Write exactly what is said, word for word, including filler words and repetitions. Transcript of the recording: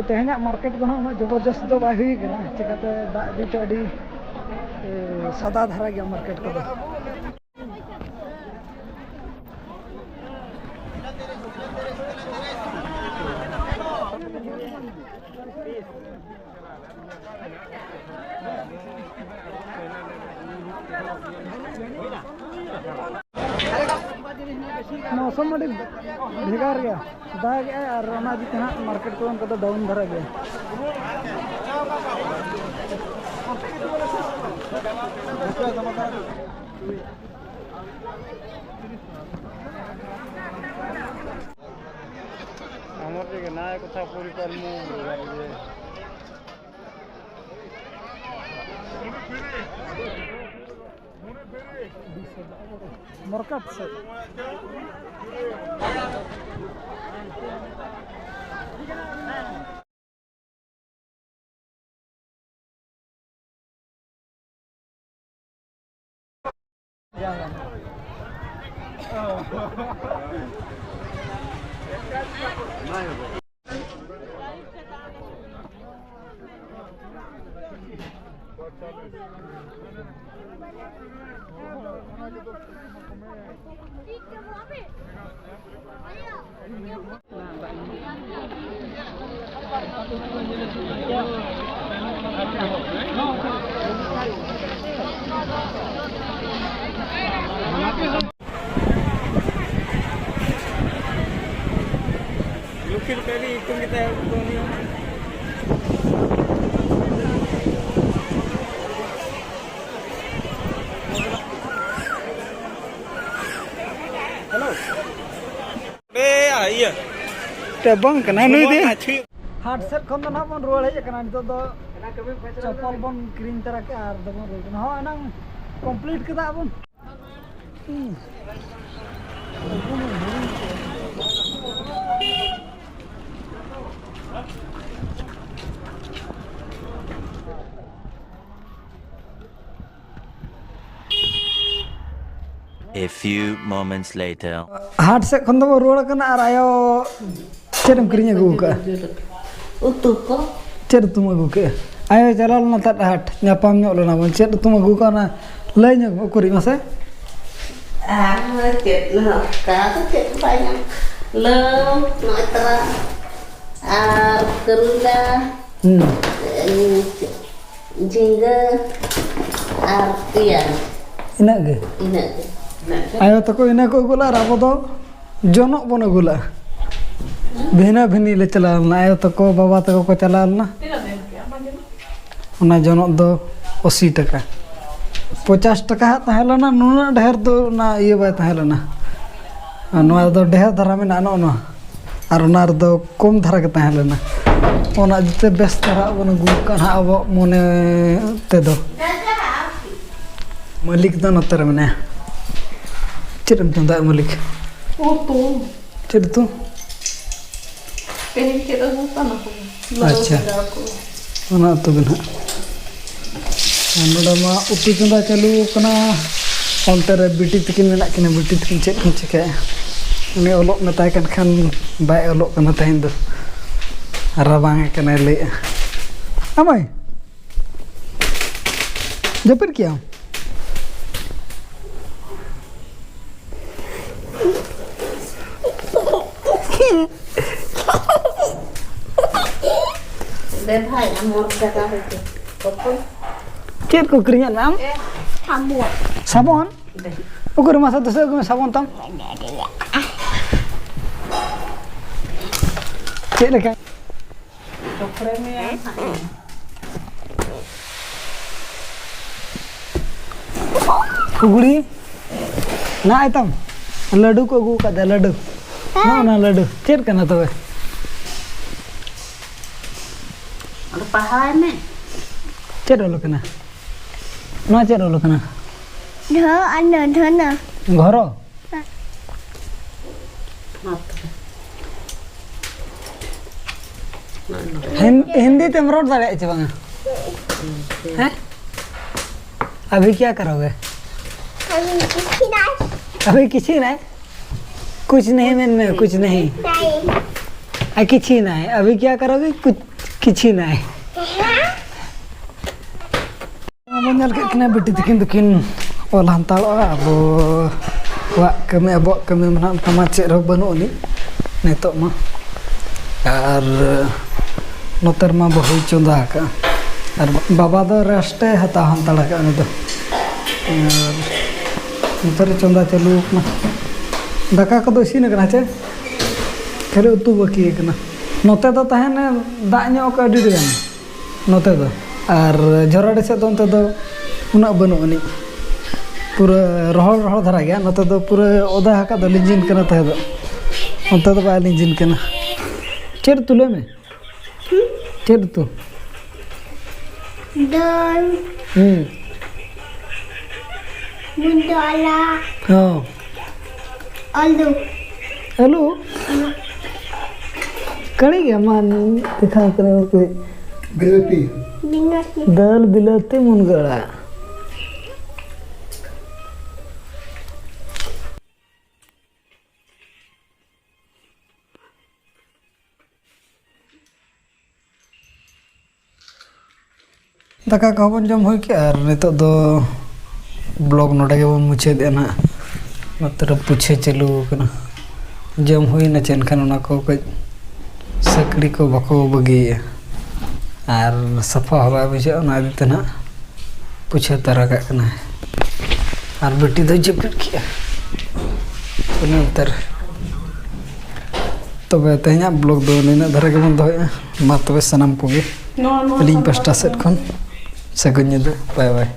ᱛᱮᱦᱮᱧᱟᱜ ᱢᱟᱨᱠᱮᱴ ᱫᱚ ᱦᱟᱸᱜ ᱩᱱᱟᱹᱜ ᱡᱚᱵᱚᱨᱡᱚᱥᱛ ᱫᱚ ᱵᱟᱭ ᱦᱩᱭ ᱠᱟᱱᱟ, ᱪᱤᱠᱟᱹᱛᱮ ᱫᱟᱜ ᱤᱫᱤ ᱛᱮ ᱟᱹᱰᱤ, ᱮ, ᱥᱟᱫᱟ ᱫᱷᱟᱨᱟ ᱜᱮᱭᱟ ᱢᱟᱨᱠᱮᱴ ᱠᱚᱫᱚ᱾ ᱢᱳᱥᱚᱢ ᱟᱹᱰᱤ ᱵᱷᱮᱜᱟᱨ ᱜᱮᱭᱟ, ᱫᱟᱜ ᱮᱜᱼᱟᱭ ᱟᱨ ᱚᱱᱟ ᱤᱫᱤ ᱛᱮ ᱦᱟᱸᱜ ᱢᱟᱨᱠᱮᱴ ᱠᱚ ᱚᱱᱠᱟ ᱫᱚ ᱰᱟᱣᱩᱱ ᱫᱷᱟᱨᱟ ᱜᱮᱭᱟ᱾ ଆମର ଟିକେ ନାୟକ ଠାକୁର କରିମୁ। ମରକାଟ ସେ। ᱞᱩᱠᱷᱤ ᱞᱩᱠᱷᱤ ᱟᱹᱰᱤ ᱤᱛᱩᱱ ᱜᱮᱛᱟᱭᱟ ᱩᱱᱤ ᱦᱚᱸ᱾ ᱦᱮᱞᱳ᱾ ᱮ, ᱤᱭᱟᱹ᱾ ᱛᱮ ᱵᱟᱝ ᱠᱟᱱᱟ ᱱᱩᱭ ᱫᱚ᱾ ᱵᱚᱞᱚᱱᱟ ᱪᱷᱩᱭ᱾ ᱦᱟᱴ ᱥᱮᱫ ᱠᱷᱚᱱ ᱫᱚ ᱱᱟᱦᱟᱜ ᱵᱚᱱ ᱨᱩᱣᱟᱹᱲ ᱦᱮᱡ ᱟᱠᱟᱱᱟ᱾ ᱱᱤᱛᱚᱜ ᱫᱚ ᱪᱚᱯᱚᱞ ᱵᱚᱱ ᱠᱤᱨᱤᱧ ᱛᱟᱨᱟ ᱠᱮᱜᱼᱟ ᱟᱨ ᱫᱚᱵᱚᱱ ᱨᱩᱣᱟᱹᱲ ᱠᱟᱱᱟ᱾ ᱦᱚᱸ, ᱮᱱᱟᱝ ᱠᱚᱢᱯᱞᱤᱴ ᱠᱮᱫᱟ ᱵᱚᱱ᱾ A few moments later. ᱦᱟᱴ ᱥᱮᱫ ᱠᱷᱚᱱ ᱫᱚᱵᱚᱱ ᱨᱩᱣᱟᱹᱲ ᱠᱟᱱᱟ ᱟᱨ ᱟᱭᱳ ᱪᱮᱫ ᱮᱢ ᱠᱤᱨᱤᱧ ᱟᱹᱜᱩ ᱟᱠᱟᱫᱼᱟ? ᱩᱛᱩ ᱠᱚ᱾ ᱪᱮᱫ ᱩᱛᱩᱢ ᱟᱹᱜᱩ ᱠᱮᱫᱼᱟ? ᱟᱭᱳ ᱪᱟᱞᱟᱣ ᱞᱮᱱᱟ ᱛᱟᱫ ᱦᱟᱴ, ᱧᱟᱯᱟᱢ ᱧᱚᱜ ᱞᱮᱱᱟ ᱵᱚᱱ᱾ ᱪᱮᱫ ᱩᱛᱩᱢ ᱟᱹᱜᱩ ᱠᱟᱜᱼᱟ, ᱚᱱᱟ ᱞᱟᱹᱭ ᱧᱚᱜ ᱢᱮ ᱩᱠᱩᱨᱤᱡ ᱢᱟᱥᱮ᱾ ᱟᱨ ᱪᱮᱫ ᱱᱚᱝᱠᱟ ᱫᱚ ᱪᱮᱫ ᱦᱚᱸ ᱵᱟᱭ ᱧᱟᱢ᱾ ᱞᱟᱹᱣ, ᱱᱚᱜᱼᱚᱭ ᱛᱟᱨᱟ, ᱟᱨ ᱠᱟᱹᱨᱩᱞᱟ, ᱦᱩᱸ᱾ ᱡᱷᱤᱸᱜᱟᱹ ᱟᱨ ᱯᱮᱸᱭᱟᱡᱽ᱾ ᱤᱱᱟᱹᱜ ᱜᱮ? ᱤᱱᱟᱹᱜ ᱜᱮ᱾ ᱟᱭᱳ ᱛᱟᱠᱚ ᱤᱱᱟᱹ ᱠᱚ ᱟᱹᱜᱩ ᱞᱮᱫᱼᱟ ᱟᱨ ᱟᱵᱚ ᱫᱚ ᱡᱚᱱᱚᱜ ᱵᱚᱱ ᱟᱹᱜᱩ ᱞᱮᱫᱼᱟ᱾ ᱵᱷᱤᱱᱟᱹ ᱵᱷᱤᱱᱤ ᱞᱮ ᱪᱟᱞᱟᱣ ᱞᱮᱱᱟ, ᱟᱭᱳ ᱛᱟᱠᱚ, ᱵᱟᱵᱟ ᱛᱟᱠᱚ ᱠᱚ ᱪᱟᱞᱟᱣ ᱞᱮᱱᱟ᱾ ᱚᱱᱟ ᱡᱚᱱᱚᱜ ᱫᱚ ᱟᱥᱤ ᱴᱟᱠᱟ, ᱯᱚᱪᱟᱥ ᱴᱟᱠᱟ ᱦᱟᱸᱜ ᱛᱟᱦᱮᱸ ᱞᱮᱱᱟ᱾ ᱱᱩᱱᱟᱹᱜ ᱰᱷᱮᱨ ᱫᱚ ᱚᱱᱟ ᱤᱭᱟᱹ ᱵᱟᱭ ᱛᱟᱦᱮᱸ ᱞᱮᱱᱟ᱾ ᱟᱨ ᱱᱚᱣᱟ ᱨᱮᱫᱚ ᱰᱷᱮᱨ ᱫᱷᱟᱨᱟ ᱢᱮᱱᱟᱜᱼᱟ, ᱱᱚᱜᱼᱚ ᱱᱚᱣᱟ᱾ ᱟᱨ ᱚᱱᱟ ᱨᱮᱫᱚ ᱠᱚᱢ ᱫᱷᱟᱨᱟ ᱜᱮ ᱛᱟᱦᱮᱸ ᱞᱮᱱᱟ᱾ ᱚᱱᱟ ᱤᱫᱤᱛᱮ ᱵᱮᱥ ᱫᱷᱟᱨᱟ ᱵᱚᱱ ᱟᱹᱜᱩ ᱠᱟᱜᱼᱟ ᱦᱟᱸᱜ ᱟᱵᱚᱣᱟᱜ ᱢᱚᱱᱮ ᱛᱮᱫᱚ᱾ ᱢᱟᱹᱞᱤᱠ ᱫᱚ ᱱᱚᱛᱮ ᱨᱮ ᱢᱮᱱᱟᱭᱟ᱾ ᱪᱮᱫ ᱮᱢ ᱪᱚᱸᱫᱟᱭᱟ ᱢᱟᱹᱞᱤᱠ? ᱩᱛᱩ᱾ ᱪᱮᱫ ᱩᱛᱩ? ᱛᱮᱦᱮᱧ ᱪᱮᱫ ᱟᱹᱜᱩ ᱠᱟᱱᱟ ᱠᱚ? ᱟᱪᱪᱷᱟ᱾ ᱵᱮᱸᱜᱟᱲ ᱠᱚ᱾ ᱚᱱᱟ ᱩᱛᱩ ᱜᱮ ᱱᱟᱦᱟᱜ᱾ ᱟᱨ ᱱᱚᱰᱮ ᱢᱟ ᱩᱛᱩ ᱪᱚᱸᱫᱟ ᱪᱟᱹᱞᱩ ᱟᱠᱟᱱᱟ᱾ ᱚᱱᱛᱮ ᱨᱮ ᱵᱤᱴᱤ ᱛᱟᱹᱠᱤᱱ ᱢᱮᱱᱟᱜ ᱠᱤᱱᱟ, ᱵᱤᱴᱤ ᱛᱟᱹᱠᱤᱱ ᱪᱮᱫ ᱠᱤᱱ ᱪᱤᱠᱟᱹᱭᱟ? ᱩᱱᱤ ᱚᱞᱚᱜ ᱢᱮᱛᱟᱭ ᱠᱟᱱ ᱠᱷᱟᱱ ᱵᱟᱭ ᱚᱞᱚᱜ ᱠᱟᱱᱟ ᱛᱮᱦᱮᱧ ᱫᱚ, ᱨᱟᱵᱟᱝ ᱟᱠᱟᱱᱟᱭ ᱞᱟᱹᱭᱮᱜᱼᱟ᱾ ᱟᱢᱟᱭ, ᱡᱟᱹᱯᱤᱫ ᱠᱮᱜᱼᱟᱢ? ᱫᱮ ᱵᱷᱟᱭ, ᱟᱢ ᱢᱚᱡᱽ ᱡᱟᱭᱜᱟ ᱨᱮᱜᱮ᱾ ᱚᱠᱚᱭ? ᱪᱮᱫ ᱠᱚ ᱠᱤᱨᱤᱧᱟᱫ ᱢᱮ ᱟᱢ? ᱥᱟᱵᱚᱱ᱾ ᱥᱟᱵᱚᱱ? ᱫᱮ᱾ ᱩᱠᱩᱨ ᱢᱟᱥᱮ ᱫᱩᱥᱟᱹ ᱟᱹᱜᱩ ᱢᱮ ᱥᱟᱵᱚᱱ ᱛᱟᱢ᱾ ᱪᱮᱫ ᱞᱮᱠᱟ? ᱪᱚᱠᱨᱮ ᱢᱮᱭᱟ ᱦᱟᱸᱜ᱾ ᱠᱷᱩᱜᱲᱤ ᱱᱟᱜ ᱮᱛᱟᱢ ᱞᱟᱹᱰᱩ ᱠᱚ ᱟᱹᱜᱩ ᱟᱠᱟᱫᱟ, ᱞᱟᱹᱰᱩ᱾ ᱱᱚᱜᱼᱚ ᱱᱟ ᱞᱟᱹᱰᱩ ᱪᱮᱫ ᱠᱟᱱᱟ ᱛᱚᱵᱮ? ᱟᱫᱚ ᱯᱟᱲᱦᱟᱣ ᱢᱮ᱾ ᱪᱮᱫ ᱚᱞ ᱠᱟᱱᱟ? ᱱᱚᱣᱟ ᱪᱮᱫ ᱚᱞ ᱠᱟᱱᱟ? ᱫᱷᱚ ᱟᱨ ᱱᱚ, ᱫᱷᱚᱱᱚ᱾ ᱜᱷᱚᱨᱚ? ᱢᱟ ᱛᱚᱵᱮ᱾ ᱦᱤᱱ-, ᱦᱤᱱᱫᱤ ᱛᱮᱢ ᱨᱚᱲ ᱫᱟᱲᱮᱭᱟᱜᱼᱟ ᱪᱮ ᱵᱟᱝᱟ? ᱦᱮᱸ? ᱟᱵᱷᱤ ᱠᱭᱟ ᱠᱟᱨᱳᱜᱮ? ᱟᱵᱷᱤ ᱠᱤᱪᱷᱩ ᱱᱟᱭ᱾ ᱟᱵᱷᱤ ᱠᱤᱪᱷᱩ ᱱᱟᱭ? ᱠᱩᱪᱷ ᱱᱟᱦᱤ ᱢᱮᱱ ᱢᱮ, ᱠᱩᱪᱷ ᱱᱟᱦᱤ᱾ ᱱᱟᱦᱤ᱾ ᱟᱨ ᱠᱤᱪᱷᱤ ᱱᱟᱭ, ᱟᱵᱷᱤ ᱠᱭᱟ ᱠᱟᱨᱳᱜᱮ? ᱠᱩᱪᱷ, ᱠᱤᱪᱷᱤ ᱱᱟᱭ᱾ ᱵᱚᱱ ᱧᱮᱞ ᱠᱮᱫ ᱠᱤᱱᱟ ᱵᱤᱴᱤ ᱛᱟᱹᱠᱤᱱ ᱫᱚᱠᱤᱱ ᱚᱞ ᱦᱟᱱᱛᱟᱲᱚᱜᱼᱟ᱾ ᱟᱵᱚ ᱠᱚᱣᱟᱜ ᱠᱟᱹᱢᱤ, ᱟᱵᱚᱣᱟᱜ ᱠᱟᱹᱢᱤ ᱢᱟ ᱱᱟᱦᱟᱜ ᱚᱱᱠᱟ ᱢᱟ ᱪᱮᱫ ᱦᱚᱸ ᱵᱟᱹᱱᱩᱜ ᱟᱹᱱᱤᱡ ᱱᱤᱛᱚᱜ ᱢᱟ᱾ ᱟᱨ ᱱᱚᱛᱮ ᱨᱮᱢᱟ ᱵᱟᱹᱦᱩᱭ ᱪᱚᱸᱫᱟ ᱟᱠᱟᱫᱼᱟ᱾ ᱟᱨ ᱵᱟᱵᱟ ᱫᱚ ᱨᱮᱥᱴᱮ ᱦᱟᱛᱟᱣ ᱦᱟᱱᱛᱟᱲ ᱟᱠᱟᱫᱼᱟ ᱩᱱᱤ ᱫᱚ᱾ ᱟᱨ ᱱᱚᱛᱮ ᱨᱮ ᱪᱚᱸᱫᱟ ᱪᱟᱹᱞᱩ ᱟᱠᱟᱱᱟ᱾ ᱫᱟᱠᱟ ᱠᱚᱫᱚ ᱤᱥᱤᱱ ᱟᱠᱟᱱᱟ ᱪᱮ? ᱠᱷᱟᱹᱞᱤ ᱩᱛᱩ ᱵᱟᱹᱠᱤ ᱟᱠᱟᱱᱟ᱾ ᱱᱚᱛᱮ ᱫᱚ ᱛᱟᱦᱮᱱ ᱫᱟᱜ ᱧᱚᱜ ᱟᱠᱟᱫ ᱟᱹᱰᱤ ᱜᱟᱱ ᱱᱚᱛᱮ ᱫᱚ᱾ ᱟᱨ ᱡᱷᱚᱨᱟᱰᱤ ᱥᱮᱫ ᱫᱚ ᱚᱱᱛᱮ ᱫᱚ ᱩᱱᱟᱹᱜ ᱵᱟᱹᱱᱩᱜ ᱟᱹᱱᱤᱡ, ᱯᱩᱨᱟᱹ ᱨᱚᱦᱚᱲ ᱨᱚᱦᱚᱲ ᱫᱷᱟᱨᱟ ᱜᱮᱭᱟ᱾ ᱱᱚᱛᱮ ᱫᱚ ᱯᱩᱨᱟᱹ ᱚᱫᱟ ᱟᱠᱟᱫ ᱫᱚ ᱞᱤᱸᱡᱤᱱ ᱠᱟᱱᱟ ᱛᱟᱦᱮᱸ ᱫᱚ, ᱚᱱᱛᱮ ᱫᱚ ᱵᱟᱭ ᱞᱤᱸᱡᱤᱱ ᱠᱟᱱᱟ᱾ ᱪᱮᱫ ᱩᱛᱩ ᱞᱟᱹᱭ ᱢᱮ? ᱪᱮᱫ ᱩᱛᱩ? ᱫᱟᱹᱞ᱾ ᱦᱩᱸ᱾ ᱢᱩᱱᱜᱟᱹ ᱟᱲᱟᱜ᱾ ᱦᱚᱸ᱾ ᱟᱹᱞᱩ᱾ ᱟᱹᱞᱩ? ᱠᱟᱹᱲᱤ ᱜᱮ ᱢᱟ ᱛᱮᱠᱷᱟᱱ ᱠᱟᱱᱟ ᱠᱚ᱾ ᱵᱤᱞᱟᱹᱛᱤ᱾ ᱵᱤᱞᱟᱹᱛᱤ᱾ ᱫᱟᱹᱞ, ᱵᱤᱞᱟᱹᱛᱤ, ᱢᱩᱱᱜᱟᱹ ᱟᱲᱟᱜ᱾ ᱫᱟᱠᱟ ᱠᱚᱦᱚᱸ ᱵᱚᱱ ᱡᱚᱢ ᱦᱩᱭ ᱠᱮᱜᱼᱟ ᱟᱨ ᱱᱤᱛᱚᱜ ᱫᱚ ᱵᱞᱚᱜ ᱱᱚᱰᱮ ᱜᱮᱵᱚᱱ ᱢᱩᱪᱟᱹᱫᱮᱜᱼᱟ ᱱᱟᱦᱟᱜ᱾ ᱱᱚᱛᱮ ᱨᱮ ᱯᱩᱪᱷᱟᱹ ᱪᱟᱹᱞᱩ ᱟᱠᱟᱱᱟ, ᱡᱚᱢ ᱦᱩᱭᱱᱟ ᱪᱮ? ᱮᱱᱠᱷᱟᱱ ᱚᱱᱟ ᱠᱚ ᱠᱟᱹᱡ ᱥᱟᱹᱠᱲᱤ ᱠᱚ ᱵᱟᱠᱚ ᱵᱟᱹᱜᱤᱭᱮᱜᱼᱟ ᱟᱨ ᱥᱟᱯᱷᱟ ᱦᱚᱸ ᱵᱟᱭ ᱵᱩᱡᱷᱟᱹᱜᱼᱟ, ᱚᱱᱟ ᱤᱫᱤ ᱛᱮ ᱱᱟᱦᱟᱜ ᱯᱩᱪᱷᱟᱹ ᱛᱟᱨᱟ ᱠᱟᱜ ᱠᱟᱱᱟᱭ᱾ ᱟᱨ ᱵᱤᱴᱤ ᱫᱚᱭ ᱡᱟᱹᱯᱤᱫ ᱠᱮᱜᱼᱟ᱾ ᱚᱱᱮ ᱚᱱᱛᱮ ᱨᱮ᱾ ᱛᱚᱵᱮ ᱛᱮᱦᱮᱧᱟᱜ ᱵᱞᱚᱜ ᱫᱚ ᱱᱤᱱᱟᱹᱜ ᱫᱷᱟᱨᱟ ᱜᱮᱵᱚᱱ ᱫᱚᱦᱚᱭᱮᱜᱼᱟ᱾ ᱢᱟ ᱛᱚᱵᱮ ᱥᱟᱱᱟᱢ ᱠᱚᱜᱮ ᱱᱚᱣᱟ, ᱱᱚᱣᱟ ᱟᱹᱞᱤᱧ ᱯᱟᱥᱴᱟ ᱥᱮᱫ ᱠᱷᱚᱱ ᱥᱟᱹᱜᱩᱱ ᱧᱤᱫᱟᱹ, ᱵᱟᱭ ᱵᱟᱭ᱾